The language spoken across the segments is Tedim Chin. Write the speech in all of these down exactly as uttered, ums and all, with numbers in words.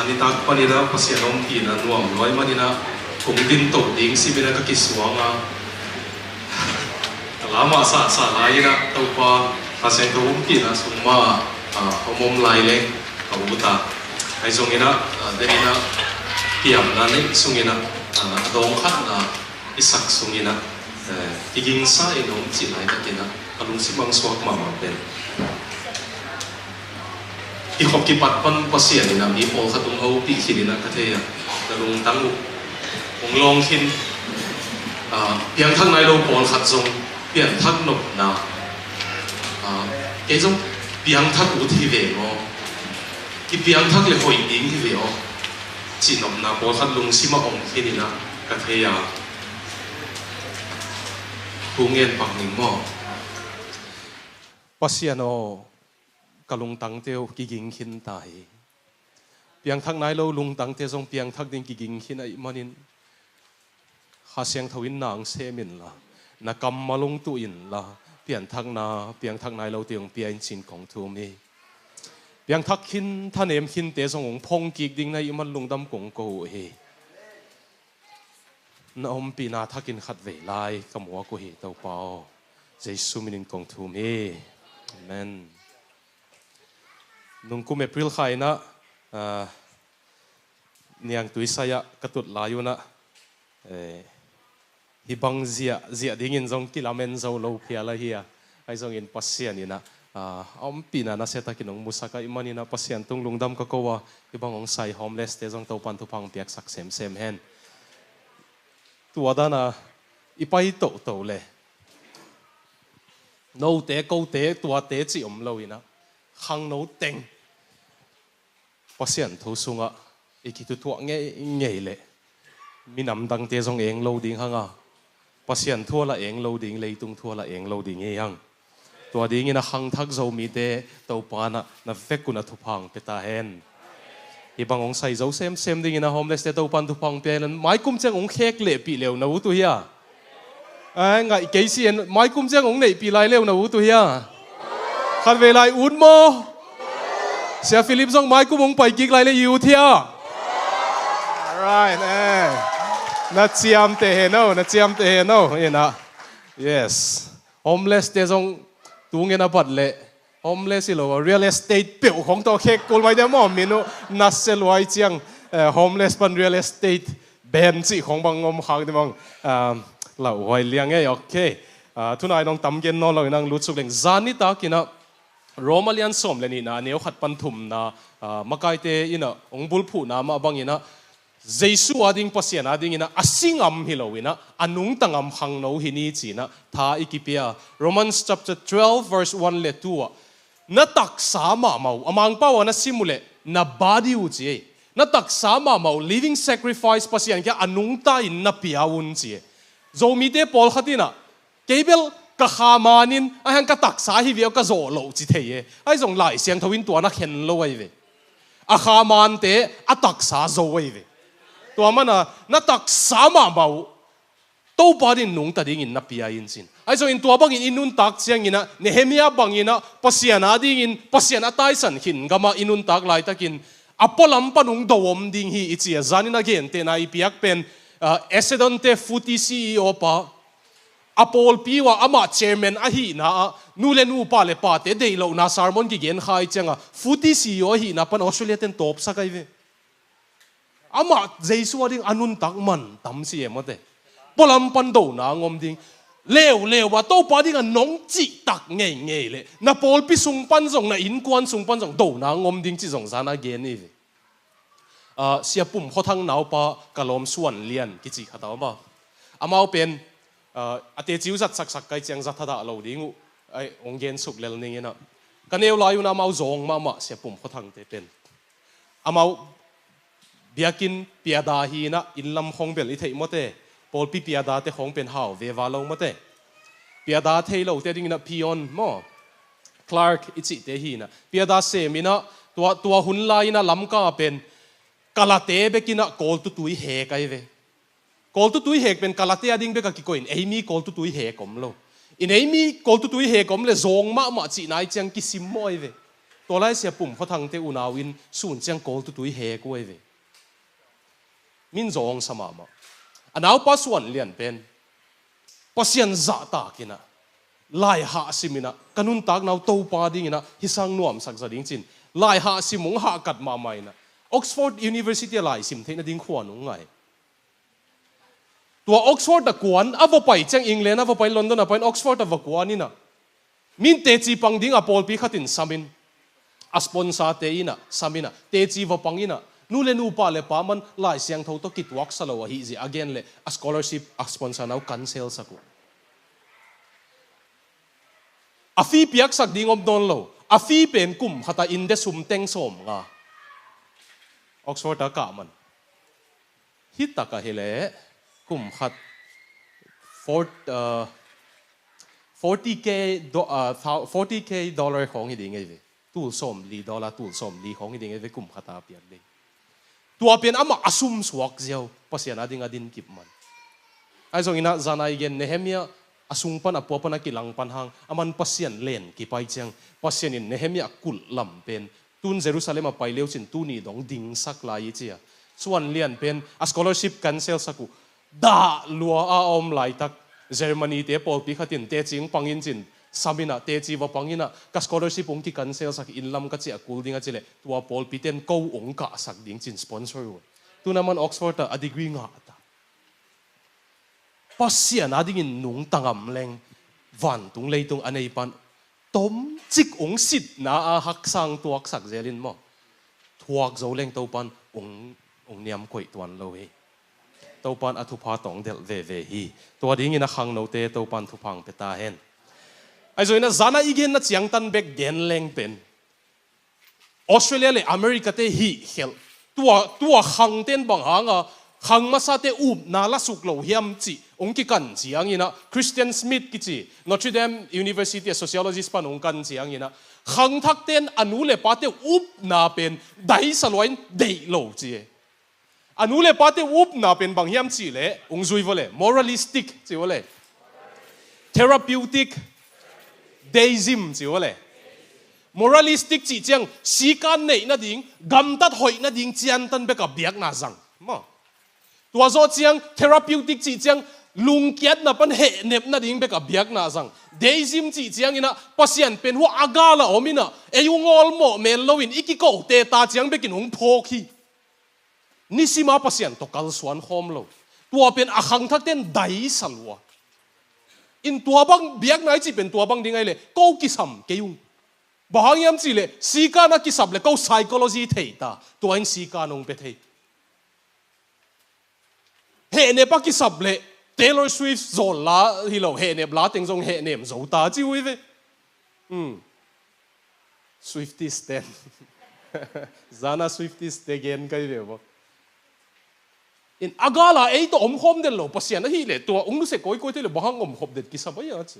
Nitak panin ah Pasian ompihna nuam luai manin ah kong din to ding simin ah ka kisuang a, ka lamah sahsah lai-in ah Topa Kha Siangtho ompihna sung mah ah, om om lai leng ka ut a, ahi zongin ah, ah, denin ah kiamna neih sungin ah, ah, a dawng khatna i sak sungin ah, eh, kigingsa in om cih laitakin ah ka lungsim ang suak mahmah pen. Kikhop kipat pan Pasian in a mi pawlkhat hong hopih khin in a ka thei a, na lungtang uh hong lawng khin. Ah, piangthak nai lo pawlkhat zong piangthak nopna, ah, kei zong piangthak ut hi ve maw, kipiangthak le hoih ding hi ve aw, cih nopna pawlkhat lungsim a om khin in a ka thei a, thu ngen pak ning maw? Pasian aw, ka lungtangte uh kiging khin ta hi. Piangthak nai lo lungtangte zong piangthak ding kiging khin ahih manin Kha Siangtho in nang sem inla, na kammal hong tuh inla, pianthakna piangthak nai lote hong pia in ci-in kong thum hi. Piangthak khin, thanem khinte zong hong phong kik ding na hih man lungdam kong ko uh hi. Na ompihna thakin khatvei lai ka muak uh hi, Topa aw. Jesu minin kong thum hi. Amen. Nungkum April kha in ah, ah, Niangtui sai-ah ka tut lai un ah, eh, hih bang ziah, ziah dingin zong kilamen zo lo phial ahi a, ahi zongin Pasian in ah, ah, a ompihna nasiatakin hong musak ahih manin ah Pasian tung lungdam ka ko a, hih bang hong sai homeless-te zong Topan thupha hong piaksak semsem hen. Tua dan a i pai tohtoh le note, kote, tuate cih om lo in ah, khangno teng Pasian thu sungah i kithutuah ngeingei leh minam dangte zong eng lo ding hang a, Pasian thu a la eng lo ding, leitung thu a la eng lo ding hi hang. Tua dingin a khangthak Zomite Topa in ah na vek un a thupha hong pia ta hen. Hih bang hong sai zo semsem dingin a homeless-te Topan thupha hong pia hen. Maikum ciang hong khek lehpih leu na ut uh hia? Ai, ngaih kei si en, maikum ciang hong neihpih lai leu na ut uh hia? Khatvei lai ut maw? Sia Philip zong maikum hong pai kik lai le i ut hia? Alright, eh. Na ciamteh hen aw, na ciamteh hen aw. Ina. Yes. Homeless-te zong tungen a bat leh homeless hi lo a, real estate peuh khong tawh khek kul mai dia maw, min uh nasia luai ciang, eh, homeless pan real estate ben cih khong bang om khak ding bang, ah, lauhuai liang ei, ok. Ah, tunai nong tam gen nawn lo in ang lutsuk leng, zan nitak in ah Roma lian sawm le nihna, a neu khat pan thumna, ah, makaite in ah hong bulphuhna mah bangin ah Jesu ading, Pasian adingin ah a si ngam hi lo in ah a nungta ngam khangno hi ni ci-in ah tha i kipia. Romans chapter twelve verse one le two ah, na taksa mahmah uh, a Mangpau ah na sim uh leh na body uh ci ei. Na taksa mahmah uh living sacrifice, Pasian kiang a nungta in na pia un ci ei. Zomite pawlkhat in ah, kei bel ka kha manin, ahi hang ka taksa hi ve aw, ka zawh loh ci thei e. Ahi zong Lai Siangtho in tua na khen lo ahi ve. A kha mante a taksa zo ahi ve. Tua mana na taksa mahmah uh Topa din nungta dingin na pia in cin. Ahi zongin tua bangin i nuntak ciangin ah, Nehemiah bangin ah, Pasian adingin, Pasian a taisan khin gamah i nuntak laitakin a pualam pan hong do om ding hi i ci a, zanin a gentehna i piak pen, ah, Essedonte Futi C E O pa, a pawlpi uh ah amah chairman ahihna ah, nu le nu, pa le pate deih lohna sermon kigen kha i cianga, Futi C E O ahihna pan Australia ten tawpsak ahi ve. Amah Jesu ading a nuntak man tam si e mawte. Pualam pan dona ngom ding. Leuleu a Topa ding a nong cihtak ngeingei leh na pawlpi sung pan zong, na innkuan sung pan zong dona ngom ding cih zong zana gen i ve. Ah, Sia Pum Khua Thang naupa ka lawm Suan Lian kici khat a om a. Amau pen, ah, a teci uh zat saksak kai ciang zat thadah lo ding uh. Ai, hong gen suk lel ning in ah. Ka neu lai un amau zawng mahmah Sia Pum Khua Thangte pen. Amau biakinn piada hi in ah, inn lam khong bel i theih mawte. Pawlpi piadate khong pen hau veva lo mawte. Piada thei lote ding in ah peon maw, clerk i cihte hi in ah, piada sem in ah, tua, tua hun lai in ah Lamka pen kalate bek in ah kawltutui hek ahi ve. Kawltutui hek pen kalate ading bek a kikoih in, ei mi kawltutui hek om lo. In ei mi kawltutui hek om leh zawng mahmah cihna i ciang kisim mawh ahi ve. Tua lai sia Pum Khua Thangte unau in sun ciang Kawl tutui he kuai ve. Min zawng sa mahmah. A naupa Suan Lian pen Pasian zahtak inah, lai hahsim inah, ka nuntakna uh Topa ding inah hi sang nuamsak za ding cin, lai hahsim hong hahkat mahmah inah, Oxford University a lai sim theihna ding khuan hong ngai. Tua Oxford a kuan a va pai ciang, England a va pai, London a pai in Oxford a va kuan inah, min teci pang ding a pawlpi khat in sam in, a sponsor te inah sam inah, teci va pang inah, nu le nu, pa le pa man Lai Siangtho tawh kituaksa lo ahih zia a gen leh a scholarship a sponsor na uh cancel sak uh. A fee piaksak ding om nawn lo. A fee pen kum khata inn de sum teng sawm nga. Oxford a kah man. Hi tak a hi leh kum khat fort-, uh, forty K do-, uh, thou-, forty K dollar khawng hi ding ei ve. Tul sawm li dollar, tul sawm li khawng hi ding ei ve kum khat a piak ding. Tua pen amah a sum suak ziau, Pasian a ding a din kip man. Ahi zong inah zan a i gen Nehemiah a sung pan a pua pan a kilang pan hang, a man Pasian len kipai ciang, Pasian in Nehemiah kulh lam pen tun Jerusalem a pai leu cin tuni dong dingsak lai i cia. Suan Lian pen a scholarship cancel sak uh. Dah lua a om laitak Germany te pawlpi khat in teci hong pang in cin, sam inah, teci va pang inah, ka scholarship hong ki-cancel sak, inn lam ka ciah kul ding a ci leh tua pawlpi ten ko hong kahsak ding cin sponsor uh. Tuna man Oxford ah a degree ngah ta. Pasian a dingin nungta ngam leng, vantung leitung a nei pan tomcik hong sitna a haksang tuaksak zel in maw, thuak zo leng Topan hong, hong niam koih tuan lo hi. Topan a thupha tawng delh veve hi. Tua dingin a khangnote Topan thupha hong pia ta hen. Ahi zongin a zan a i genna ciangtan bek gen leng pen Australia le America te hih khelh. Tua, tua khangten bang hanga khang masate upna la suk lo hiam cih hong kikan ciangin ah, Christian Smith kici Notre Dame University a sociologist pan hong kan ciangin ah, khangthakten a nu le pate upna pen daisa lua in deih lo ci e. A nu le pate upna pen bang hiam cih leh, hong zui vua le, moralistic ci vua le, therapeutic, deism ci vua le. Moralistic cih ciang sikan neih nading, gamtat hoih nading ciantan bek a biakna zang maw. Tua zawh ciang therapeutic cih ciang lungkiatna pan hehnep nading bek a biakna zang. Deism cih ciangin ah Pasian pen hua a gal a om in ah, ei hong awlmawh mel loin i kikohte ta ciang bekin hong phawk hi. Nisima Pasian tawh kalsuan khawm lo. Tua pen a khangthakten daisa lua. In tua bang biakna i cih pen tua bang ding ahi leh, ko kisam kei ung. Bang hang hiam cih leh, sikan a kisap leh ko psychology thei ta. Tua in sikan hong pia thei. Hehnep a kisap leh Taylor Swift zawl la hi lo, hehnep la teng zong hehnem zo ta ci uh hi ve. Hmm. Swifties ten. Zana Swifties te gen kai ve bo. In a gala ei tawh om khawm den lo Pasian ahih leh tua hong nusia kawikawi thei leh bang hang om khop den kisam ahi a ci.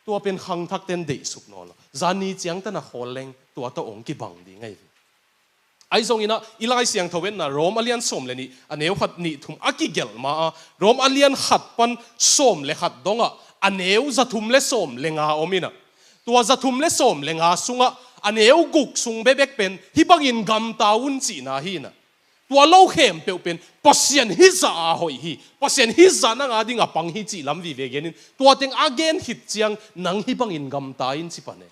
Tua pen khangthakten deih suk nawn lo. Zani ciangtan a khawl leng tua tawh hong kibang ding ahi ve. Ahi zongin ah, i Lai Siangtho etna Rom a lian sawm le nih, a neu khat nih thum a kigelh ma a, Rom a lian khat pan sawm le khat dongah, a neu za thum le sawm le nga om in ah. Tua za thum le sawm le nga sungah, a neu guk sung bekbek pen, hih bangin gamta un cihna hi in ah. Tua lo khempeuh pen, Pasian hih zah a hoih hi, Pasian hih zah nang a ding a pang hi cih lam vive genin, tua teng a gen khit ciang, nang hih bangin gamta in ci pan e.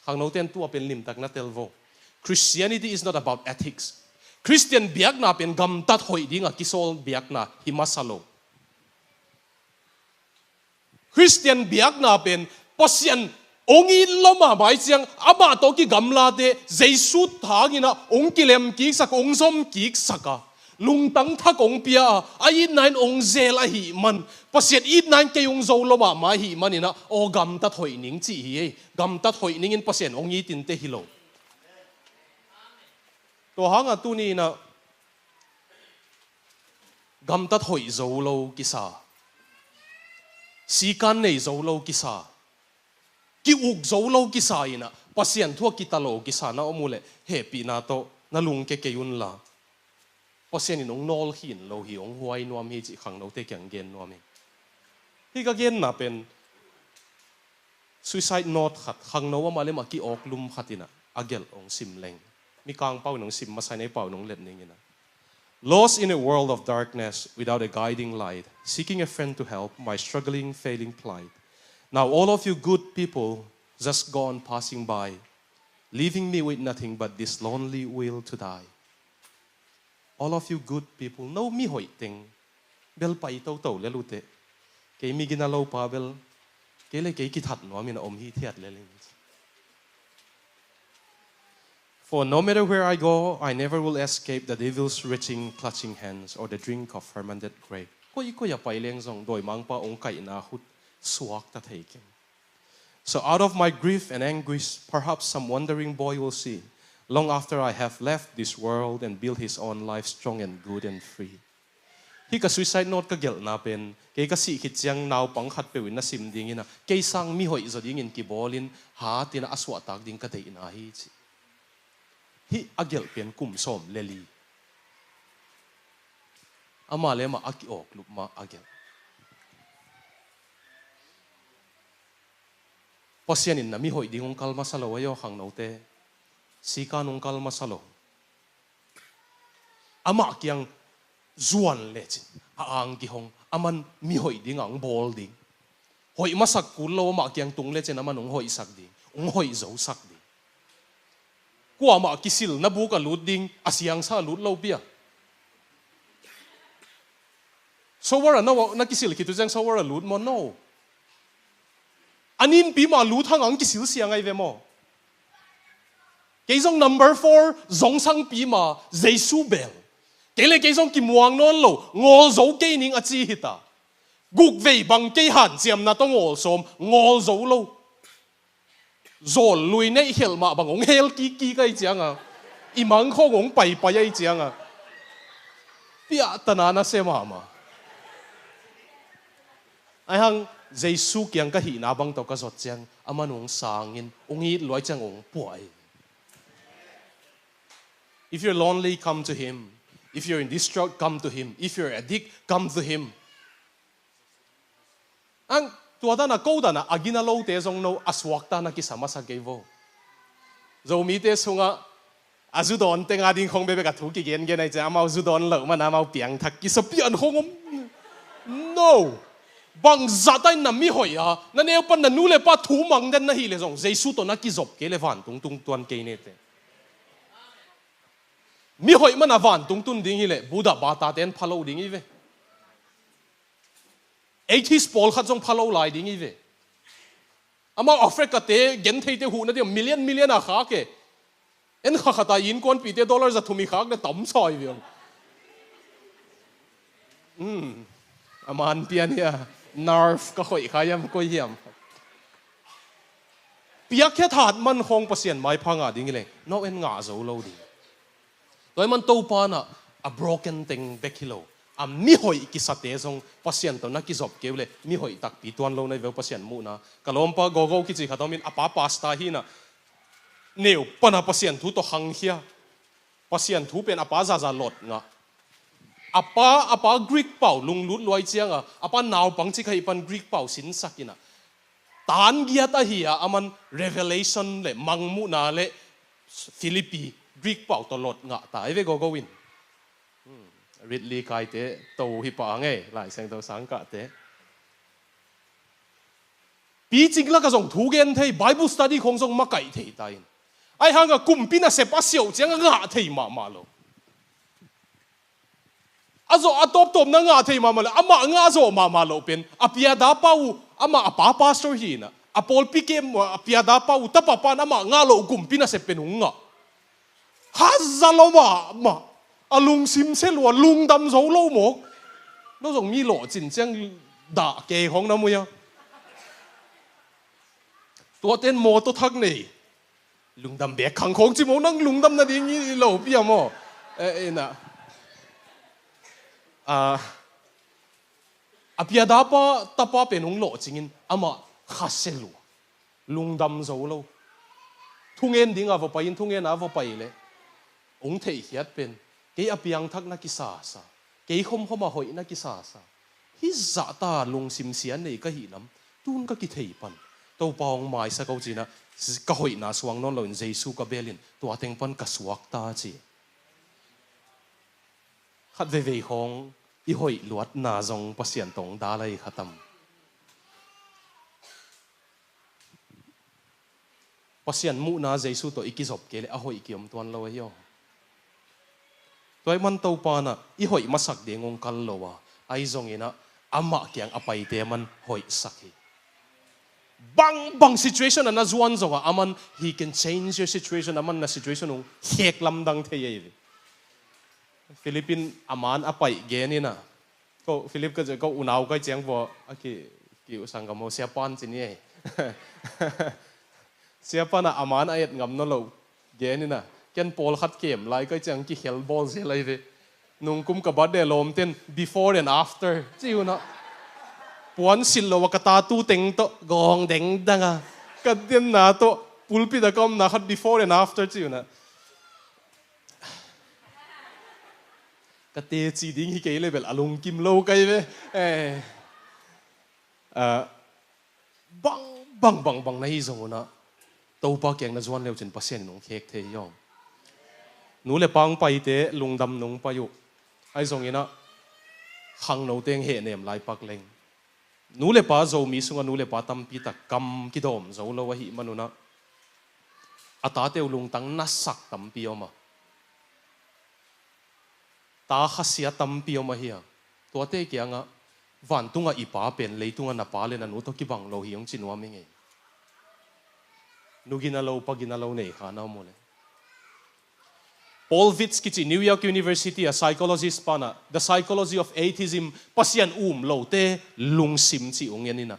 Khangnote in tua pen limtak na tel vo. Christianity is not about ethics. Christian biakna pen gamtat hoih ding a kisawl biakna hi masa lo. Christian biakna pen Pasian hong it lo mahmah i ciang, amah tawh kigamlate Jesu thangin ah hong kilem kiksak, hong zom kiksak a, lungtang thak hong pia a, a itna in hong zel ahih man, Pasian itna in kei hong zo lo mahmah ahih manin ah, aw gamtat hoih ning cih hi ei. Gamtat hoih ningin Pasian hong it inteh hi lo. Tua hangah tuni in ah gamtat hoih zo lo kisa, sikan nei zo lo kisa, ki-uk zo lo kisa in ah Pasian thu a kita lo kisa na om uh leh hehpihna tawh na lungke kei unla, Pasian in hong nawl khin lo hi, hong huai nuam hi cih khangnote kiang gen nuam hi. Hih ka genna pen suicide note khat, khangno amah le amah ki-awk lum khat in ah a gelh hong sim leng. Mikang pau in hong sim masa in, ei pau in hong let ning in ah. Lost in a world of darkness, without a guiding light, seeking a friend to help my struggling, failing plight. Now all of you good people just gone passing by, leaving me with nothing but this lonely will to die. All of you good people, no mihoih teng bel pai toto lel uh teh. Kei migina lopa bel, kei le kei kithat nuam in a om hithiat lel ing. For no matter where I go, I never will escape the devil's reaching, clutching hands or the drink of fermented grape. Koikoi a pai leng zong dawimangpa hong kaihna hut suakta thei keng. So out of my grief and anguish, perhaps some wandering boy will see, long after I have left this world, and build his own life strong and good and free. Hih ka suicide note ka gelhna pen, kei ka sih khit ciang naupang khatpeuh in na sim ding in ah, kei sang mihoih zaw dingin kibawl in, hat in ah a suahtak ding ka deihna hi ci. Hih a gelh pen kum sawm le li. Amah le amah a ki-awk lup mah a gelh. Pasian in na mihoih ding hong kal masa lo, ei aw khangnote. Sikan hong kal masa lo. Amah kiang zuan lecin a ang kihong, aman mihoih ding a hong bawl ding. Hoih masak kul lo, amah kiang tung lecin aman hong hoihsak ding, hong hoih zosak ding. Kuamah kisil na buk a lut ding, a siangsa a lut lo pia. Shower a na, na kisil khit uh ciang shower a lut maw? No. A ninpi mah lut hang ang kisil siang ahi ve maw? Kei zong number four zong sangpi mah, Jesu bel. Kei le kei zong kimuang nawn lo, ngawl zo kei ning a ci hita. Guk vei bang kei hanciamna tawh ngawl sawm, ngawl zo lo. Zawl lui neih khelh mah bang hong hel kikkik ahi cianga, i mangkhawng hong paipai ahi cianga, piahtana na se mahmah. Ahi hang Jesu kiang ka hihna bang tawh ka zot ciang, aman hong sangin, hong it luai ciang hong puah hi. If you're lonely, come to him. If you're in distraught, come to him. If you're addict, come to him. Ang, tua dana, ko dana, a gina lote zong no, a suakta na kisa masa kei vo. Zomite sungah, a zudawn tenga ding khong bekbek a thu kigengen ahi ciang, amau zudawn loh mana amau piangthak kisa pian khong om. No. Bangzah ta in na mihoih a, na neu pan na nu le pa thu mang den na hih le zong, Jesu tawh na kizop kei le vantung tung tuan kei nete. Mihoih mana vantung tun ding hi le, Buddha bata ten pha lo ding hi ve. Atheist pawlkhat zong pha lo lai ding hi ve. Amau Africa te, gentheite huhna ding, million, million a khak e. En kha khata innkuanpihte dollar za thum i khak le tam sa hi ve. Hmm. A man pian hia, nerve ka khoih kha hiam, koi hiam. Piakkhiat hat man khawng Pasian maipha ngah ding hi leng, no en ngah zo lo ding. Tua ahih man Topa in ah a broken teng bek hi lo, a mihoih kisate zong Pasian tawh na kizop kei uh leh mihoih takpi tuan lo na hi ve uh Pasian muhna. Ka lawmpa Gogo kici khat om in, a pa pastor hi in ah, neu pan a Pasian thu tawh khangkhia. Pasian thu pen a pa zaza lot ngah. A pa, a pa Greek pau lunglut luai ciang a, a pa naupang cik ahih pan Greek pau sinsak in ah, tan giat ahi a, aman Revelation le Mangmuhna le Philippi Greek pau tawh lot ngah ta hi ve Gogo in. Hmm, Ridley kaite to hi pah a ngei, Lai Siangtho sangkahte. Picing lak a zong thu gen thei, Bible study khong zong makaih thei ta in. Ahi hang a kumpi nasep a siauh ciang a ngah thei mahmah lo. A zawh a tawptawp na ngah thei mahmah lo, amah ngah zawh mahmah loh pen, a piada pa uh, amah a pa pastor hi in ah, a pawlpi kem uh a piada pa uh, tapa pan amah ngah loh kumpi nasep pen hong ngah. Kha za lo mahmah, a lungsim se lua, lungdam zo lo mawk. No zong mi lawhcin ciang dah kei khong na mui a. Tuate in mawtaw thak nei. Lungdam bek khang khong ci maw, nang lungdam nading i lo pia maw? Eh, eh, na. Ah, a piada pa, tapa pen hong lawhcing in amah kha se lua. Lungdam zo lo. Thungen ding a va pai in, thungen a va pai leh hong theihkhiat pen, kei a piangthak na kisasa, kei khomkhom a hoih na kisasa. Hih zahta lungsim sia nei ka hih lam tun ka kithei pan. Topa hong maisak o cinah, ka hoihna suang nawn loin Jesu ka belin tua teng pan ka suakta ci. Khat veivei khawng i hoih luatna zong Pasian tawh hong dal ahi khatam. Pasian muhna Jesu tawh i kizop kei le a hoih kiom tuan lo ahi aw. Tua ahih man Topa nah i hoih masak ding hong kal lo a, ahi zonginah amah kiang a paite man hoihsak hi. Bangbang situation a na zuan zongah aman he can change your situation, aman na situation hong khek lamdang thei ahi ve. Philippine a man a paih geninah, ko Philip ka ko unau kai ciang vua a ki ki usang ka mo siapan ci ni ei. Siapan a aman a et ngam no lo geninah, ken pawlkhat kem lai kai ciang ki khel bawl zel ahi ve. Nungkum ka birthday lawmten before and after ci unah, puan silh lo a ka tatu teng tawh gawng dengdang a, ka denna tawh pulpit a ka omna khat before and after ci unah, ka teci ding hi kei le bel a lungkim lo kai ve. Eh. Ah, bang bang bang bang na hi zong unah Topa kiang na zuan leu cin Pasian in hong khek thei hi aw. Nu le pa hong paite lungdam nung pai uh. Ahi zonginah khangno teng hehnem lai pak leng, nu le pa Zomi sungah nu le pa tampi tak kam kidawm zo lo ahih man unah a tate uh lungtang nasak tampi om a, ta khasia tampi om ahi a, tuate kiangah vantungah i pa pen leitungah na pa le na nu tawh kibang lo hi hong ci nuam i ngei. Nu gina lo pa gina lo nei kha na om uh le. Paul Vitz kici New York University a psychologist panah The Psychology of Atheism, Pasian um lote lungsim ci ung en inah,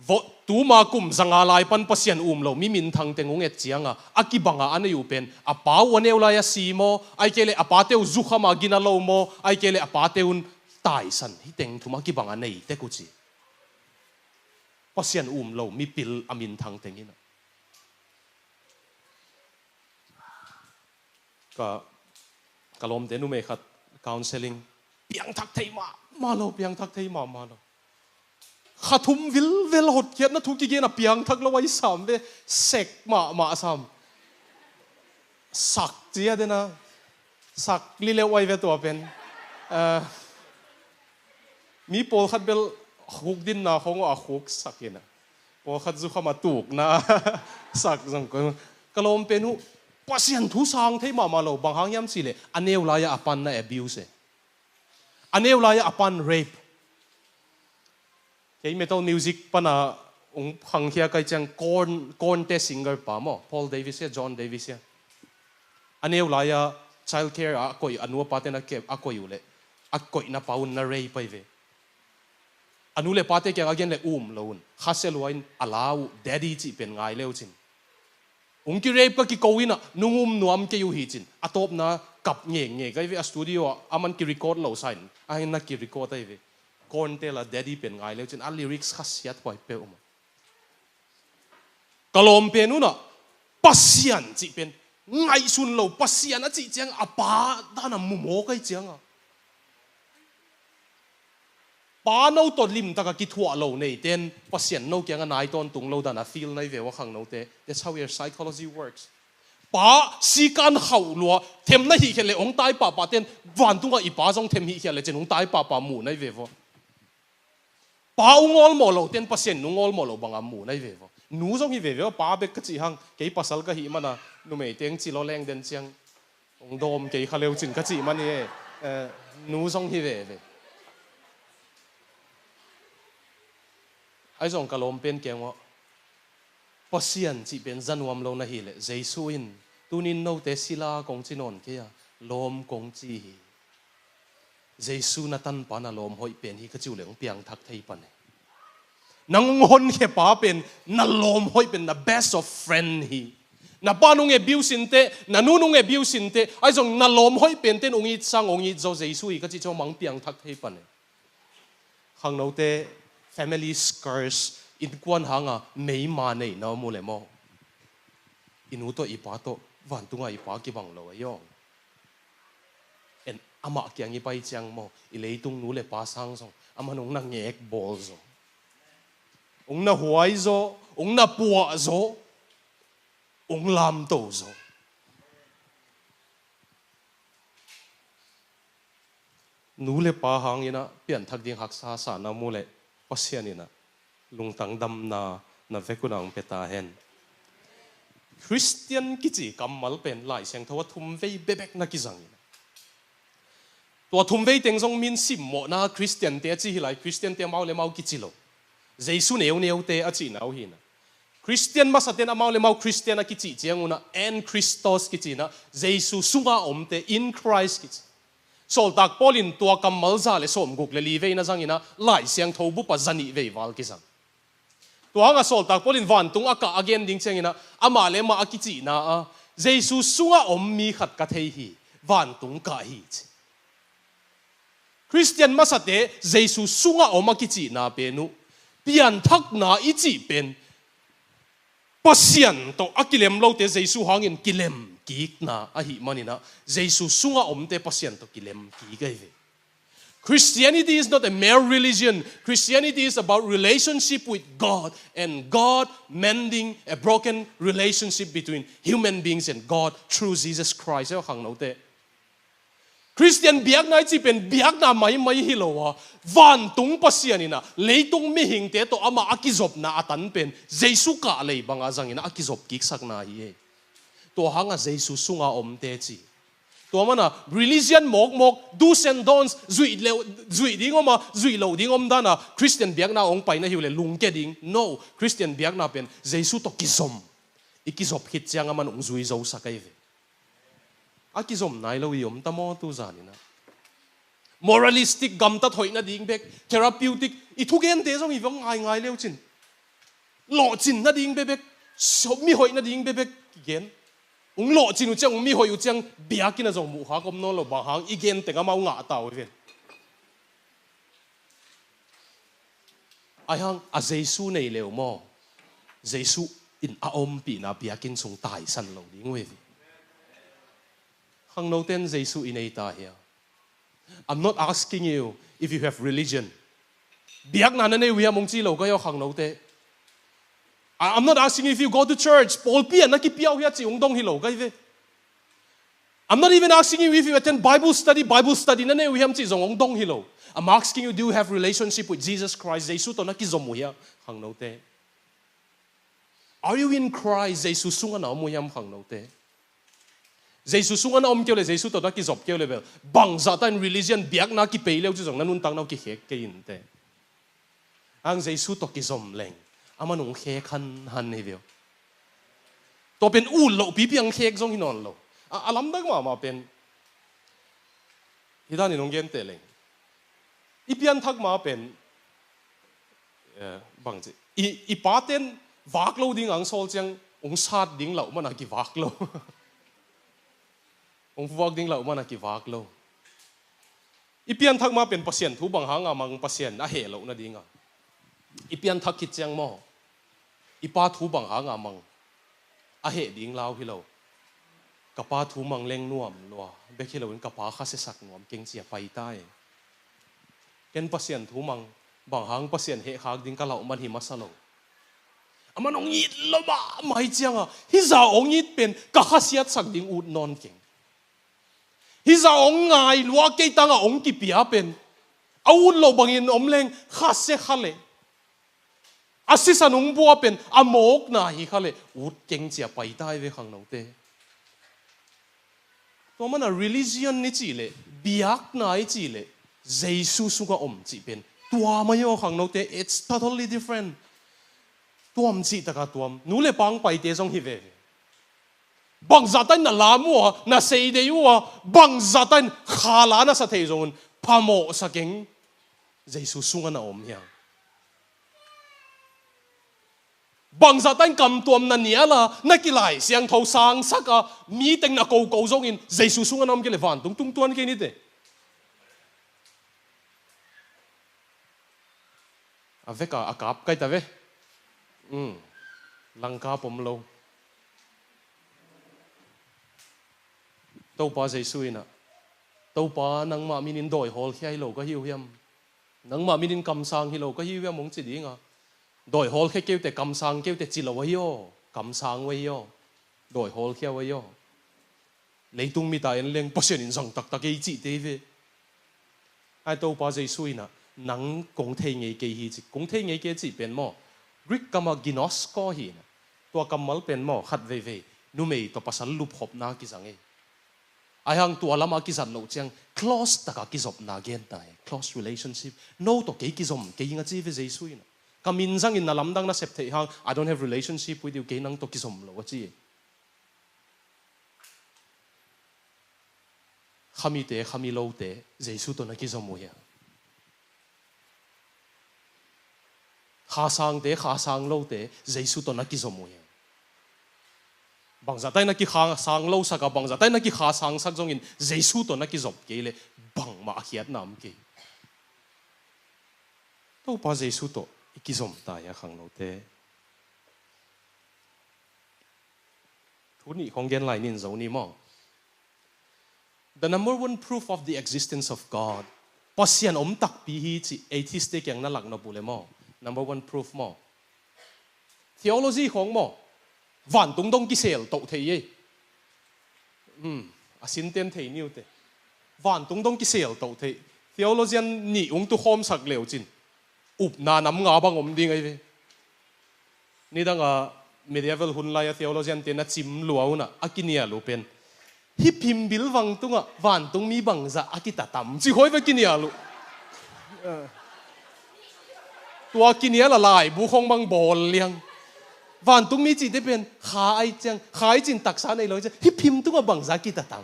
vot tuma kum zanga lai pan Pasian um lo mi minthang teng ung et cianga a kibanga a nei uh pen a pa uh a neu lai a si maw, ai kei le a pate uh zukhama gina lo maw, ai kei le a pate un taisan hi teng thum a kibanga nei tek uh ci. Pasian um lo mipil a minthang teng inah. Ka, ka lawmte numei khat counseling, piangthak thei mahmah lo, piangthak thei mahmah lo. Kha thum vilvel hotkhiatna thu kigen a piangthak lo a i sam ve, sek mahmah sam. Sak cia dena, sak lileuh a i ve tua pen. Ah, mi pawlkhat bel khuk dinna khawng a khuk sak inah, pawlkhat zukham a tukna sak zong ko. Ka lawm pen uh Pasian thu sang thei mahmah lo, bang hang hiam cih leh a neu lai-ah a pan na abuse e. A neu lai-ah a pan rape. Kei metal music pana ung khangkhia kai ciang Korn, Korn te singer pa maw, Paul Davis hia, John Davis hia. A neu lai-ah childcare ah a koih, a nu a pa ten a ke, a koih uh leh a koihna pa un na rape pai ve. A nu le pate kiang a gen le um lo un, khasia lua in a la uh daddy cih pen ngai leu cin. Ung ki-rape ka kiko inah nung um nuam kei uh hi cin. A tawpna kap ngenge kai ve, a studio ah a man ki-record lo sa in a na ki-record ai ve. Korn te la daddy pen ngai leu cin, a lyrics khasiat huai peuh um a. Ka lawm pen unah Pasian cih pen ngaihsun lo, Pasian a cih ciang a pa dana mumaw kai cianga. Pa no tawh limtaka kithuah lo neiten Pasian no kianga nai tawntung lo dana feel nai ve ua khangnote. That's how your psychology works. Pa sikan khauh lua, them na hihkhiat le hong tai pahpah ten vantungah i pa zong them hihkhiat le cin hong tai pahpah mu nai ve vua. Pa ung awlmawh lo ten Pasian in ung awlmawh lo banga mu nai ve vua. Nu zong hi ve ve ua, pa bek ka cih hang, kei pasal ka hih mana numei teng ci law leng den ciang hong dawm kei kha leu cin ka cih man hi e. Eh, nu zong hi veve. Ai zong ka lawm pen keng uh, Pasian cih pen za nuam lo na hi leh Jesu in tunin note sila kong ci nawn kei a, lawm kong ci hi. Jesu na tanpa na lawm hoih pen hi ka ci uh leh hong piangthak thei pan e. Nang hong honkhia pa pen na lawm hoih pen na best of friend hi. Na pa nung abuse inteh, na nu nung abuse inteh, ai zong na lawm hoih pen ten hong it sang hong it zaw Jesu hi ka cih ciang mang piangthak thei pan e. Khangnote, family curse, innkuan hanga meima nei na om uh le maw? I nu tawh i pa tawh vantunga i pa kibang lo a i aw. En amah kiang i pai ciang maw, i leitung nu le pa sang zong amah nung na ngek bawl zaw. Hong na huai zaw, hong na puah zaw, hong lamto zaw. Nu le pa hangin ah pianthak ding haksa sa na mu leh Pasian in ah lungtang damna na vek un ah hong pia ta hen. Khristian kici kammal pen Lai Siangtho a thumvei bekbek na kizang in ah, tua thumvei teng zong min simmawhna Khristiante a ci hi lai, Khristiante amau le amau kici lo. Jesu neuneute a cihna uh hi in ah, Khristian masate'n amau le amau Khristian a kicih ciang un ah, en Christos kici in ah, Jesu sunga omte, in Christ kici. Sawltak Paul in tua kammal za le sawmguk le li vei na zang in ah, Lai Siangtho bup ah za nih vei val kizang. Tua hang ah Sawltak Paul in vantung a kah a gen ding ciangin ah, amah le amah a kicihna ah, Jesu sunga om mi khat ka thei hi, vantung kah hi, ci. Khristian masate Jesu sunga om a kicihna pen uh, pianthakna i cih pen Pasian tawh a kilem lote Jesu hangin kilem kikna ahih manin ah, Jesu sunga omte Pasian tawh kilem kik ahi ve. Christianity is not a mere religion. Christianity is about relationship with God and God mending a broken relationship between human beings and God through Jesus Christ. Aw khangnote, Khristian biakna i cih pen biakna maimai hi lo a, vantung Pasian in ah leitung mihingte tawh amah a kizopna a tan pen Jesu kah lei banga zangin ah a kizop kiksakna hi e. Tua hang ah Jesu sunga omte ci. Tua man ah religion mawkmawk, do's and don'ts, zuih le, zuih ding om a, zuih loh ding om dan ah Khristian biakna hong pai na hi uh leh lungke ding. No, Khristian biakna pen Jesu tawh kizom. I kizop khit ciang aman hong zui zosak ahi ve. A kizom nai lo i om ta maw tu zan in ah? Moralistic, gamtat hoih nading bek, therapeutic, i thugente zong hi vang ngaingai leu cin. Lawhcin nading bekbek, so-, mi hoih nading bekbek kigen. Hong lawhcin uh ciang, hong mi hoih uh ciang, biakinn ah zong muhkhak om nawn lo, bang hang i gen teng amau ngah ta uh hi ven. Ahi hang a Jesu nei leu maw, Jesu in a ompihna biakinn sung taisan lo ding uh hi ve. Khangnote'n Jesu i nei ta hia? I'm not asking you if you have religion. Biakna na nei uh hiam hong ci lo ka hi aw khangnote. I- I'm not asking you if you go to church. Pawlpi ah na kipia uh hia cih hong dong hi lo ka hi ve. I'm not even asking you if you attend Bible study, Bible study na nei uh hiam cih zong hong dong hi lo. I'm asking you, do you have relationship with Jesus Christ? Jesu tawh na kizom uh hia khangnote? Are you in Christ? Jesu sungah na om uh hiam khangnote? Jesu sungah na om kei uh leh, Jesu tawh na kizop kei uh leh bel, bangzah ta in religion biakna kipei le uh cih zong na nuntakna uh kikhek kei inteh. Ang Jesu tawh kizom leng, aman hong khek hanhan hi ve uh. Tua pen ut loh pipi ang khek zong hi nawn lo. A, a lamdang mahmah pen, hih danin hong genteh leng, i pianthak ma pen, eh, bangci, i, i paten vak lo ding ang sawl ciang, hong sat ding lauh mana kivak lo. Hong vak ding lauh mana kivak lo. I pianthak ma pen Pasian thu bang hanga mang, Pasian a heh loh nadinga. I pianthak khit ciang maw, i pa thu bang hanga mang, a heh ding lau hi lo. Ka pa thu mang leng nuam lua bek hi loin ka pa khasiasak nuam keng cia pai ta e. Ken Pasian thu mang, bang hang Pasian heh khak ding ka lauh man hi masa lo. Aman hong it lo mahmah hi cianga, hih zah hong it pen ka khasiatsak ding ut nawn keng. Hih zah hong ngai lua kei tangah hong kipia pen, a ut loh bangin om leng khasia kha leh, a sisan hong bua pen a mawkna hi kha leh, ut keng cia pai ta hi ve khangnote. Tua mana religion i cih leh, biakna i cih leh, Jesu sungah om cih pen tua mai aw khangnote, it's totally different. Tuam cih taka tuam, nu le pa hong paite zong hi veve. Bangzah ta in na lam uh a, na seidei uh a, bangzah ta in khala na sa thei zong un, phamawh sa keng. Jesu sungah na om hiang. Bangzah ta in kamtuam na nial a, na kilai siangtho sangsak a, mi teng na koko zongin, Jesu sungah na om kei leh vantung tung tuan kei niteh. A veka a kap kai ta ve. Um, langkap om lo. Topa Jesu in ah, Topa, nangmah minin dawi hawlkhia hi lo ka hi uh hiam? Nangmah minin kamsang hi lo ka hi uh hiam hong ci dinga, Dawi hawlkhia kei uh teh, kamsang kei uh teh ci lo ahi aw. Kamsang uh ahi aw. Dawi hawlkhia uh ahi aw. Leitung mit a en leng Pasian in zang taktak ei cihte hi ve. Ai Topa Jesu in ah, nang kong thei ngei kei hi ci, kong thei ngei kei cih pen maw, Greek kam ah ginosko hi in ah, tua kammal pen maw, khat veivei numei tawh pasal lupkhopna kizang ei. Ai hang tua lamah kizat loh ciang close taka kizopna gen ta hi, close relationship. No tawh kei kizom kei ing a ci ve Jesu in ah. Ka min zangin na lamdang na sep theih hang, I don't have relationship with you, kei nang tawh kizom lo a ci hi. Khamite, khami lote Jesu tawh na kizom uh hiam? Khasangte, khasang lote Jesu tawh na kizom uh hiam? Bangzahta in na kikhasang lo sak a, bangzahta in na kikhasang sak zongin Jesu tawh na kizop kei leh bangmah a khiatna om kei. Topa Jesu tawh i kizom ta hia khangnote? Thu nih khong gen lai nin zo ni maw? The number one proof of the existence of God. Pasian om takpi hi cih atheist te kiang na lak nop uh leh maw, number one proof maw? Theology khong maw, vantung dong kisel toh thei ei. Hmm, a sinten thei ni uh teh. Vantung dong kisel toh thei. Theologian nih ung tu khawmsak leu cin, upna nam nga bang om ding ahi ve. Nidang a medieval hun lai a theologian te na cim lua un ah a kinial uh pen, hih phimbil vang tungah vantungmi bangzah a kita tam, ci khoi ve kinial uh. Tua kinial a laibu khong bang bawl liang. Vantungmi cihte pen kha ai ciang, kha ai cin taksa nei lo ciang, hih phim tungah bangzah a kita tam.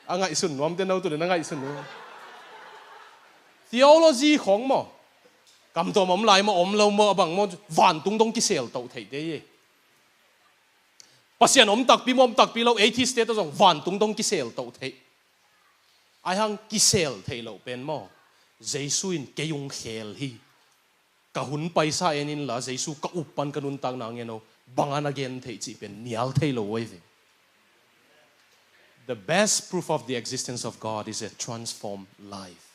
A ngaihsun nuam te no tu le na ngaihsun nuam. Theology khong maw, kam tuam om lai maw, om lo maw, a bang maw, vantung dong kisel toh theih te hi. Pasian om takpi maw, om takpi lo, atheist te tawh zong vantung dong kisel toh theih. Ai hang kisel theih loh pen maw, Jesu in kei ung khel hi. Ka hun paisa en inla, Jesu ka up pan ka nuntakna ngen o, bang a na gen theih cih pen nial thei lo uh ahi ve. The best proof of the existence of God is a transformed life.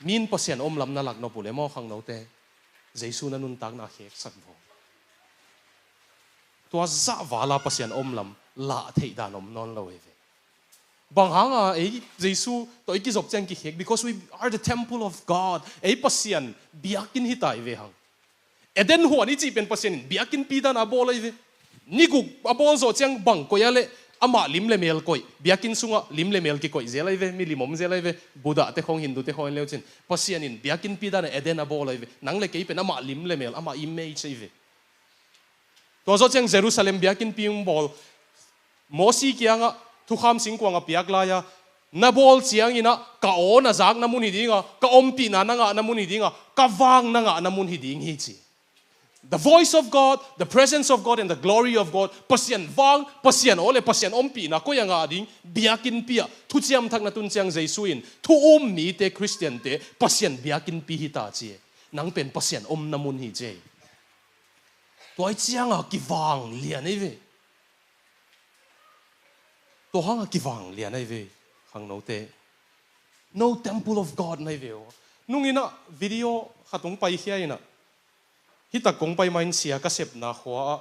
Min Pasian om lam na lak nop uh leh maw khangnote, Jesu na nuntakna kheksak vawng. Tua zah vala Pasian om lam lah theih dan om nawn lo ahi ve. Bang hanga ei Jesu tawh i kizop ciang kikhek? Because we are the temple of God. Ei Pasian biakinn hi ta hi ve hang. Eden huan i cih pen Pasian in biakinnpi dan a bawl ahi ve. Ni guk a bawl zawh ciang bang koih a leh amah lim le mel koih. Biakinn sungah lim le mel kikoih zel ahi ve. Milim om zel ahi ve. Buddha te khong, Hindu te khong en leu cin, Pasian in biakinnpi dan a Eden a bawl ahi ve. Nang le kei pen amah lim le mel, amah image ahi ve. Tua zawh ciang Jerusalem biakinnpi hong bawl. Mosi kiangah thukham singkuang a piak lai-a, na bawl ciangin ah ka aw na zakna mun hi dinga, ka ompihna na ngahna mun hi dinga, ka vang na ngahna mun hi ding hi ci. The voice of God, the presence of God and the glory of God. Pasian vang, Pasian aw le Pasian ompihna koi a ngah ding? Biakinnpi ah. Thuciam Thak na tun ciang Jesu in thu um mite, Khristiante Pasian biakinnpi hi ta ci. Nang pen Pasian omna mun hi ci. Tua hi cianga kivang lian ahi ve. Tua hanga kivang lian ahi ve, khangnote. No temple of God na hi ve aw. Nung in ah video khat hong paikhia in ah, hih tak kong pai ma in sia ka sepna khua ah,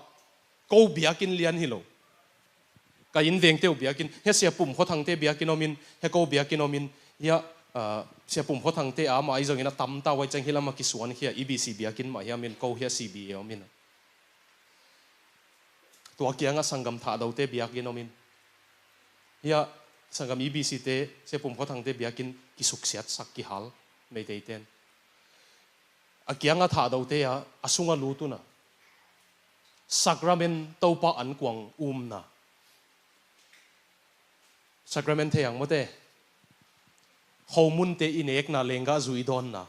ko biakinn lian hi lo. Ka inn vengte uh biakinn, hia Sia Pum Khua Thangte biakinn om in, hia ko biakinn om in, hia, ah, Sia Pum Khua Thangte a mah ahi zongin a tamta uh ahi ciang hih lamah kisuankhia, E B C biakinn mah hiam in, ko hia C B A om in. Tua kiangah sanggam Thahdote biakinn om in, hia sanggam E B C te, Sia Pum Khua Thangte biakinn kisuksiatsak kihal, Meiteiten. A kiangah Thahdote ah, a sungah lut un ah, Sacrament, Topa ankuang umna. Sacrament thei ang mawte. Khomunte i nekna, lenggah zu i dawnna.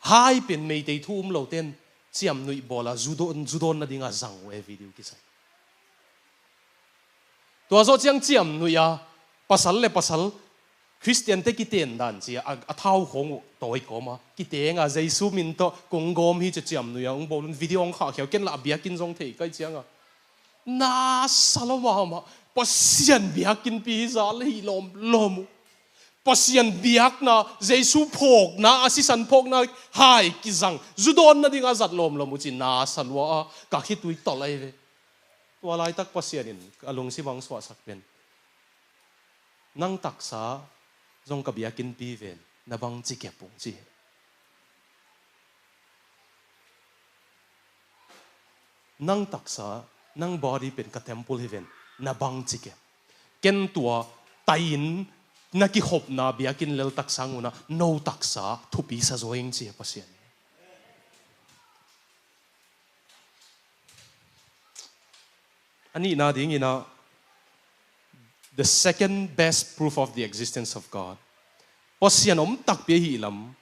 Hai pen Meitei thu um loten ciamnuih bawla zu dawn, zu dawn nadinga zang uh e, video kisai. Tua zawh ciang ciamnuih a, pasal le pasal, Khristiante kiten dan ci a, a, a thau khawng uh tawi kawma, kitenga Jesu min tawh kong gawm hi ci a ciamnuih a hong bawl un, video hong khahkhia uh, ken lah a biakinn zong thei kai cianga. Na sa lo mahmah, Pasian biakinnpi hi zah le hi lawmlawm uh. Pasian biakna, Jesu phawkna, a sisan phawkna hai kizang, zu dawn nading a zat lawmlawm uh ci-in na sa lua a, ka khitui tawlh ahi ve. Tua laitak Pasian in a lungsim ah hong suahsak pen, nang taksa zong ka biakinnpi ven, na bangci kep ung ci. Nang taksa, nang body pen ka temple hi ven, na bangci kep. Ken tua tai-in na kihopna biakinn lel taksang un ah, no taksa thupi sa zaw ing ci Pasian. A nihna dingin ah, the second best proof of the existence of God. Pasian om takpi ahih lam,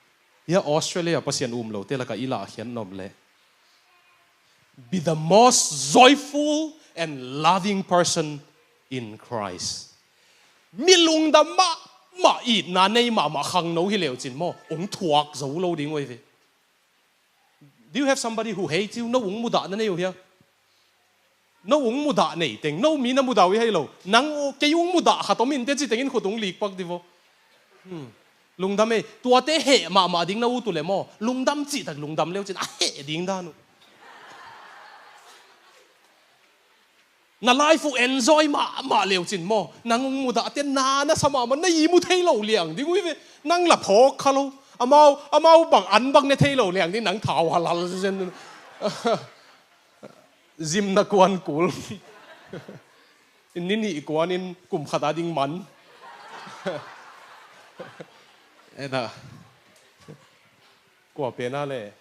hia Australia Pasian um lote lakah i lahkhiat nop leh, be the most joyful and loving person in Christ. Mi lungdam mahmah, itna nei mahmah khangno hi leu cin maw, hong thuak zo lo ding uh hi ve. Do you have somebody who hates you? No ung mudah na nei uh hia? No ung mudah nei teng, no mi na mudah uh hi lo. Nang uh, kei ung mudah khat om in teh ci tengin khut ung likpak di vo. Hmm. Lungdam ei, tuate heh mahmah ding na ut uh leh maw, lungdam cihtak lungdam leu cin a heh ding dan uh. Na life uh enjoy mahmah leu cin maw, nang ung mudah teh na na sa mahmah, na i mu thei lo liang ding uh hi ve. Nang la phawk kha lo. Amau, amau bang an bang ne thei lo liang ding, nang thau halal zen. Gym na kuan kul. Ni nih kuan in kum khat a ding man. Ena. Kua pen a leh,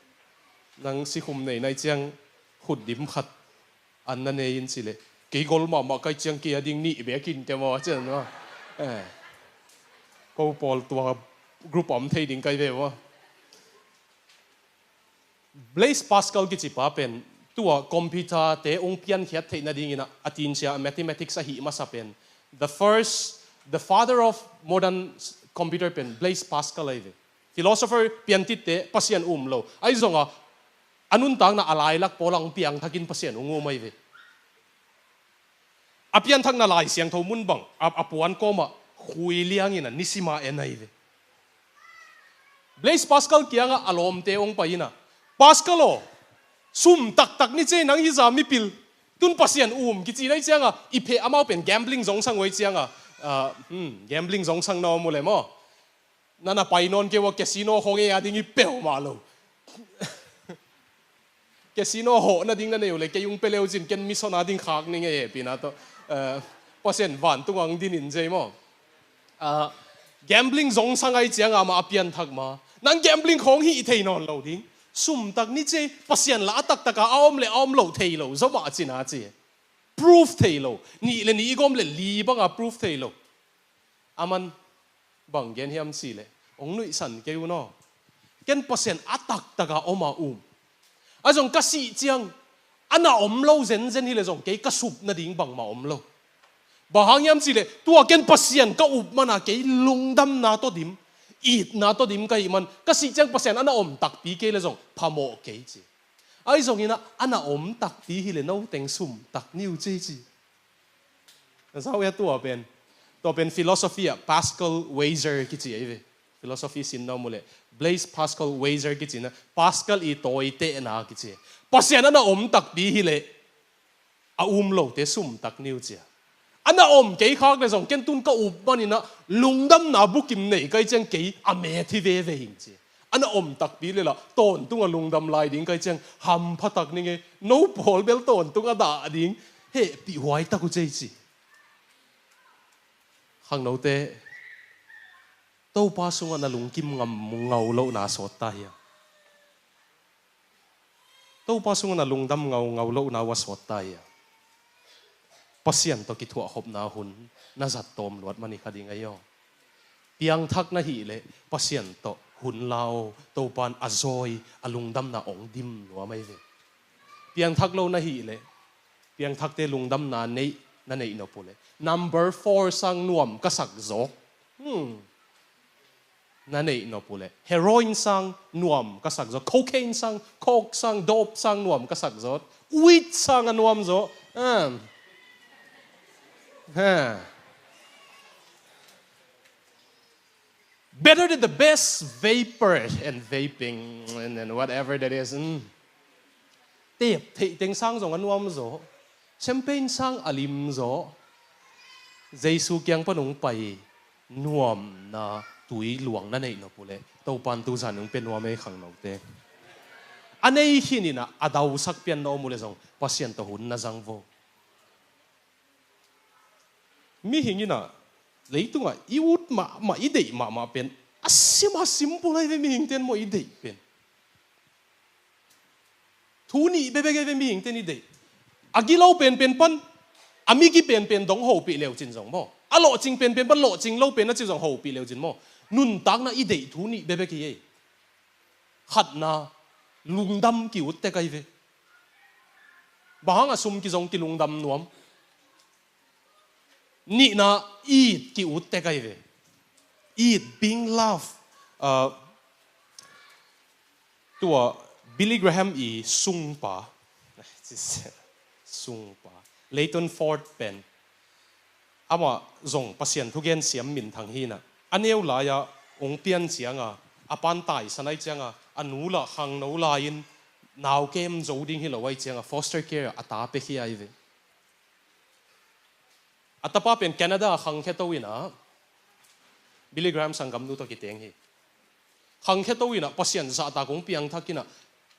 nang sikhum nei nai ciang khut dim khat an na nei in ci leh, kei gol mahmah kai ciang kei a ding nih bek in teh maw, ci na. Eh. Ko pawl tua group om thei ding kai ve maw. Blaise Pascal kici pa pen, tua computer te hong piankhiat theih nadingin ah, a tin cia mathematics ahih masa pen, the first, the father of modern computer pen Blaise Pascal ahi ve. Philosopher piantitte, Pasian um lo. Ahi zongah, a nuntakna a lailak pawl ah hong piangthakin Pasian hong um ahi ve. A pianthakna Lai Siangtho mun bang, a, a puan kawmah khui liangin a nisima en ahi ve. Blaise Pascal kiangah a lawmte hong pai in ah, Pascal aw, sum taktak ni cei nang hi za mipil. Tun Pasian um kici nai ciangah, i pheh amau pen gambling zong sang uh ahi ciangah, ah, hmm, gambling zong sang na om uh leh maw. Na na pai nawn kei ua, casino khong ei a ding hi peuhmah lo. Casino hawh nading na nei uh leh kei hong pia leu cin, ken mission a ding khak ning ei, hehpihna tawh. Eh, Pasian vantung ah hong din in zei maw. Ah, gambling zong sang ahi ciangah amah a pianthak ma, nang gambling khong hih thei nawn lo ding. Sum tak ni cei, Pasian la a taktak a a om leh a om loh thei lo zaw mah ci na ci. Proof thei lo. Nih leh nih i gawm leh li banga proof thei lo. Aman bang gen hiam cih leh, hong nuihsan kei un aw. Ken Pasian a taktak a om a um. Ahi zong ka sih ciang, a na om lo zenzen hi leh zong kei ka sup nading bangmah om lo. Bang hang hiam cih leh, tua ken Pasian ka up man a kei lungdamna tawh dim, itna tawh dim ka hih man, ka sih ciang Pasian a na om takpi kei leh zong phamawh kei ci. Ahi zongin ah, a na om takpi hi leh no teng sum tak ni uh ci ci. Na za uh hia tua pen? Tua pen philosophy ah Pascal Weiser kici ahi ve. Philosophy sin na om uh leh, Blaise Pascal Weiser kici na, Pascal i tawitehna kici. Pasian a na om takpi hi leh, a um lote sum tak ni uh ci a. A na om kei khak leh zong ken tun ka up manin ah lungdamna bukim nei kai ciang kei a met hi veve hing ci. A na om takpi leh lah tawntung a lungdam lai ding kai ciang hampha tak ning ei. No pawl bel tawntung a dah ding hehpih huai tak uh cei ci. Khangnote, Topa sungah na lungkim ngam ngau lohna sawt ta hia? Topa sungah na lungdam ngau ngau lohna uh a sawt ta hia? Pasian tawh kithuahkhopna hun na zat tawm luat man hi kha ding ahi aw. Piangthak na hih leh Pasian tawh hun la aw, Topa in a zawi a lungdamna hong dim nuam ahi ve. Piangthak lo na hih leh, piangthakte lungdamna neih na neih nop uh leh, number four sang nuam ka sak zawk. Hmm. Na neih nop uh leh, heroin sang nuam ka sak zawk, cocaine sang, coke sang, dope sang nuam ka sak zawk, weed sang a nuam zawk. Ah. Ha. Better than the best vapor and vaping and, and whatever that is. Mm. Tep theih teng sang zong a nuam zaw. Champagne sang a lim zaw. Jesu kiang pan hong pai nuamna tui luang na neih nop uh leh Topan tu zan hong pia nuam ei khangnote. A nei khin in ah a dausak pian na om uh leh zong Pasian tawh hun na zang vo. Mihing in ah leitungah i ut mahmah, i deih mahmah pen a sim a simple ahi ve, mihingte in maw i deih pen. Thu nih bekbek ahi ve mihingte in i deih. A gilo penpen pan a migi penpen dong hopih leucin zong maw, a lawhcing penpen pan lawhcing lo pen a ci zong hopih leucin maw, nuntakna i deih thu nih bekbek hi ei. Khatna, lungdam ki-ut tek ahi ve. Bang hang a sum kizong kilungdam nuam? Nihna, it ki-ut tek ahi ve. It, being love. Uh, tua Billy Graham i sungpa, sungpa Leighton Ford pen, amah zong Pasian thugen siam minthang hi in ah, a neu lai-ah hong pian ciangah, a pa'n taisan ahih ciangah a nu lah khangno lai-in nau kem zo ding hi lo ahih ciangah foster care ah a ta pia khia ahi ve. A tapa pen Canada ah khangkhia to in ah, Billy Graham sanggamnu tawh kiteng hi. Khangkhia to in ah Pasian zahtak hong piangthak in ah,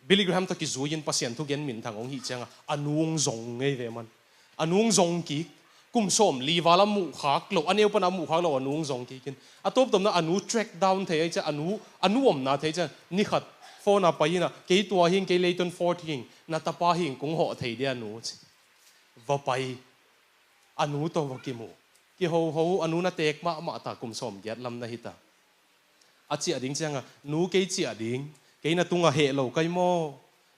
Billy Graham tawh kizui-in Pasian thugen minthang hong hih ciangah a nu hong zong ngei ve man. A nu hong zong kik. Kum sawmli val a muhkhak lo, a neu pan a muhkhak lo, a nu hong zong kik in, a tawptawpna a nu track down thei ahih ciang, a nu, a nu omna thei ciang, ni khat phone ah pai in ah, "Kei tua hi ing, kei Leighton Ford hi ing, na tapa hi ing, kong hawh thei dia nu," ci. Va pai. A nu tawh va kimu. Kihoho, a nu na teek mahmah ta, kum sawmgiat lam na hi ta. A ciah ding ciangah, "Nu, kei ciah ding, kei na tungah heh lo ka hi maw?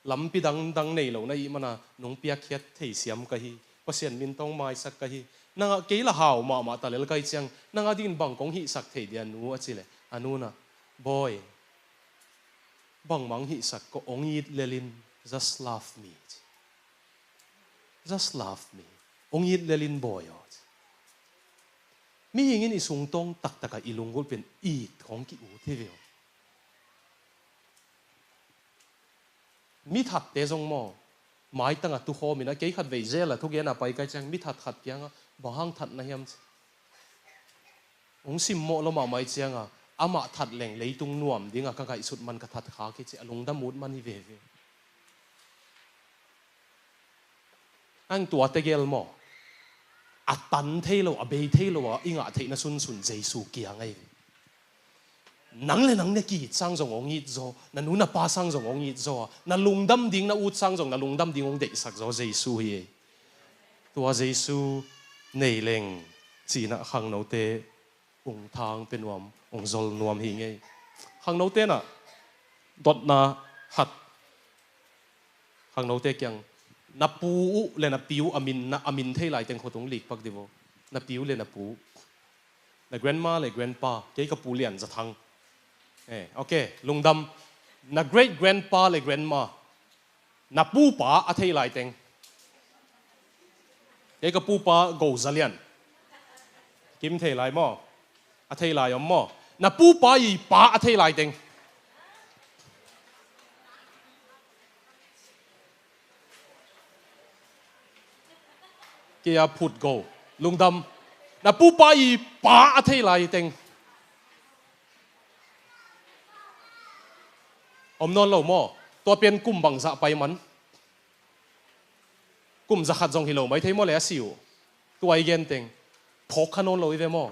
Lampi dangdang nei lo na hih manin nong piakkhiat thei siam ka hi. Pasian min tawh maisak ka hi. Nang ah kei lah hau mahmah ta lel ka hih ciang, nang adingin bang kong hihsak thei dia nu?" a cih leh, a nu in ah, "Bawi, bangmah hong hihsak kei, hong it lel in, just love me. Just love me. Hong it lel in bawi aw." Mihing in i sungtawng taktak ah i lunggulh pen it khawng ki-ut hi ve aw. Mi thatte zong maw, maitang ah tukhawm in ah, kei khatvei jail ah thugen a pai ka hih ciang mi that khat kiangah, "Bang hang that na hiam?" ci. Hong simmawh lua mahmah ahih ciangah, "Amah that leng leitung nuam ding a ka ngaihsut man ka that kha," ci a lungdam ut man hi veve. Ang tua tegel maw, a tan thei lo, a bei thei lo a i ngah theihna sunsun Jesu kiang ahi ve. Nang le nang na ki-it sang zong hong it zaw, na nu na pa sang zong hong it zaw a, na lungdam ding na ut sang zong na lungdam ding hong deihsak zaw Jesu hi ei. Tua Jesu nei leng ci-in ah khangnote hong thang pia nuam, hong zol nuam hi ing ei. Khangnote in ah dotna khat, khangnote kiang, na pu uh le na pi uh a min, na a min thei lai teng khut hong lik pak di vo. Na pi uh le na pu uh. Na grandma le grandpa, kei ka Pu Lian Za Thang. Eh, ok, lungdam. Na great grandpa le grandma, na pupa a thei lai teng. Kei ka pupa Go Za Lian. Kim thei lai maw? A thei lai om maw? Na pupa i pa a thei lai teng. Kei a phut go. Lungdam. Na pupa i pa a thei lai teng. Om nawn lo maw? Tua pen kum bangzah pai man? Kum zakhat zong hi lo mai thei maw le a si uh. Tua i gen teng phawk kha nawn lo i ve maw?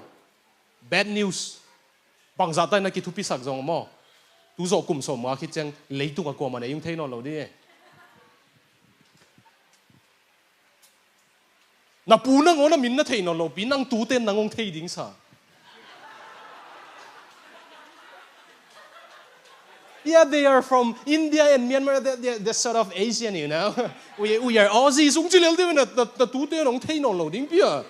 Bad news. Bangzah ta in na kithupisak zong maw? Tu zawh kum sawmnga khit ciang leitung ah kuamah nei hong thei nawn lo ding. Na pu nangawn a min na thei nawn lo pi, nang tute in nang hong thei ding sa. Yeah, they are from India and Myanmar. They're, they're, they're sort of Asian, you know. We, we are Aussies. Hong ci lel ding na, na, na tute in hong thei nawn lo ding pi a.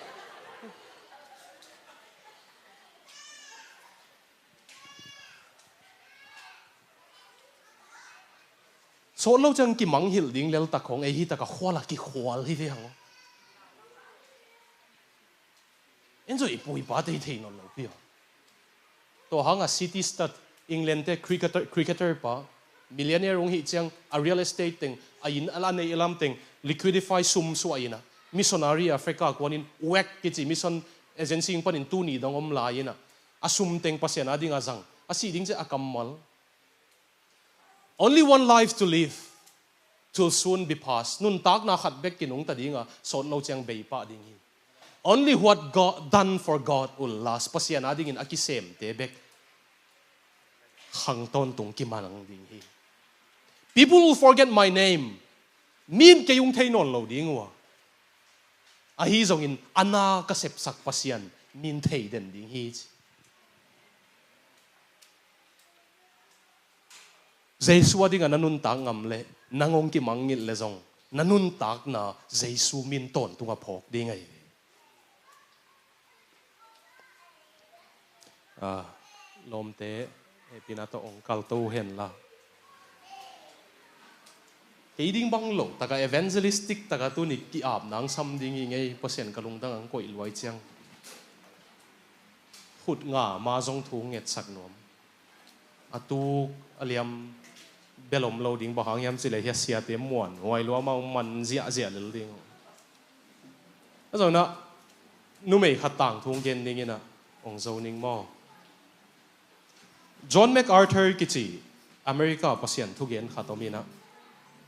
Sawt lo ciang kimanghilh ding lel tak khawng ei hi tak a khual a kikhual hi ve hang. En zo i pu i pate i thei nawn lo pi aw. Tua hanga C T Studd, England te cricketer, cricketer pa, millionaire hong hih ciang a real estate teng, a inn a la neih a lam teng liquidify, sum suah in a missionary Africa kuanin, wek kici mission agency ing panin tuni dong om lai in a, a sum teng Pasian a dinga zang. A sih ding ciang a kammal. Only one life to live, to soon be past. Nuntakna khat bek kinungta dinga, sawt lo ciang bei pah ding hi. Only what God, done for God will last. Pasian a dingin a kisemte bek khang tawntung kimang ding hi. People will forget my name. Min kei hong thei nawn lo ding uh a, ahi zongin a na ka sepsak Pasian min thei den ding hi ci. Jesu a dinga na nuntak ngam leh nang hong kimangngilh leh zong, na nuntakna Jesu min tawntunga phawk ding ahi ve. Ah, lawmte, hehpihna tawh hong kalto hen la. Kei ding bang lo taka evangelistic taka tuni ki-ap nang sam ding hi ngei, Pasian ka lungtang ang koih luai ciang. Khut nga ma zong thu ngetsak nuam. A tuk a liam bel om lo ding, bang hang hiam cileh hia siate muan huai lua ma hong man ziahziah lel ding. A zong na numei khat tangthu gen ding in a, hong zo ning maw. John MacArthur kici America Pasian thugen khat om in a,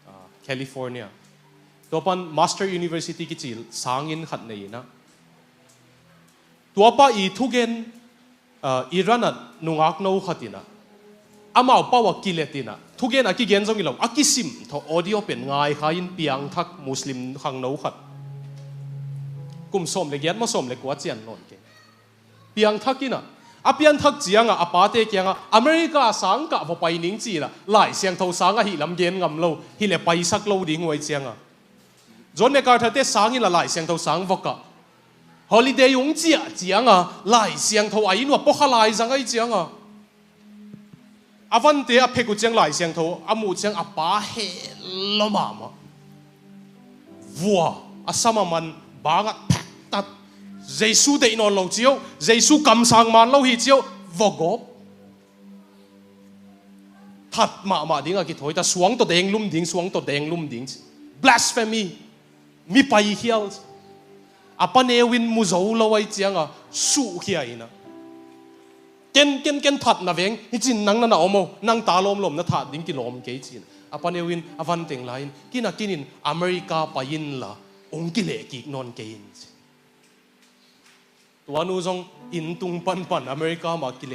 ah, California. Tua pan Master University kici sangin khat nei in a. Tua pa i thugen, ah, Iran a nungak no khat in a, amau pau a kilet in a, thugen a kigen zong hi lo, a kisim thaw audio pen ngai kha in, piangthak Muslim khangno khat. Kum sawm le giat maw sawm le kua cian nawn kei. Piangthak in a, a piangthak ciang a, a pate kiang a, America sang kah va pai ning ci in a, Lai Siangtho sang ahih lam gen ngam lo, hi leh paisak lo ding huai ciang a. John MacArthur te sang in la Lai Siangtho sang va kah. Holiday hong ciah ciang a, Lai Siangtho a inn uh a pawkha lai zang ahih ciang a, a vante a phek uh ciang Lai Siangtho a muh ciang a pa heh lua mahmah. Vua, a sam a man, bang ah phek tat. Jesu deih nawn lo ci uh, Jesu kamsang man lo hi ci uh, va gawp. That mahmah ding a kithawi ta, suang tawh denglum ding, suang tawh denglum ding ci. Blasphemy. Mi paikhial. A paneu in mu zo lo ahih ciang a, suhkhia in a, ken ken ken, that na veng hi cin, nang na na om o, nang ta lawmlawm na that ding kilawm kei ci in a, a paneu in a van teng la in, kin a kin in America pai in la, hong kileh kik nawn kei in ci. Tua nu zong inn tung panpan America mah kile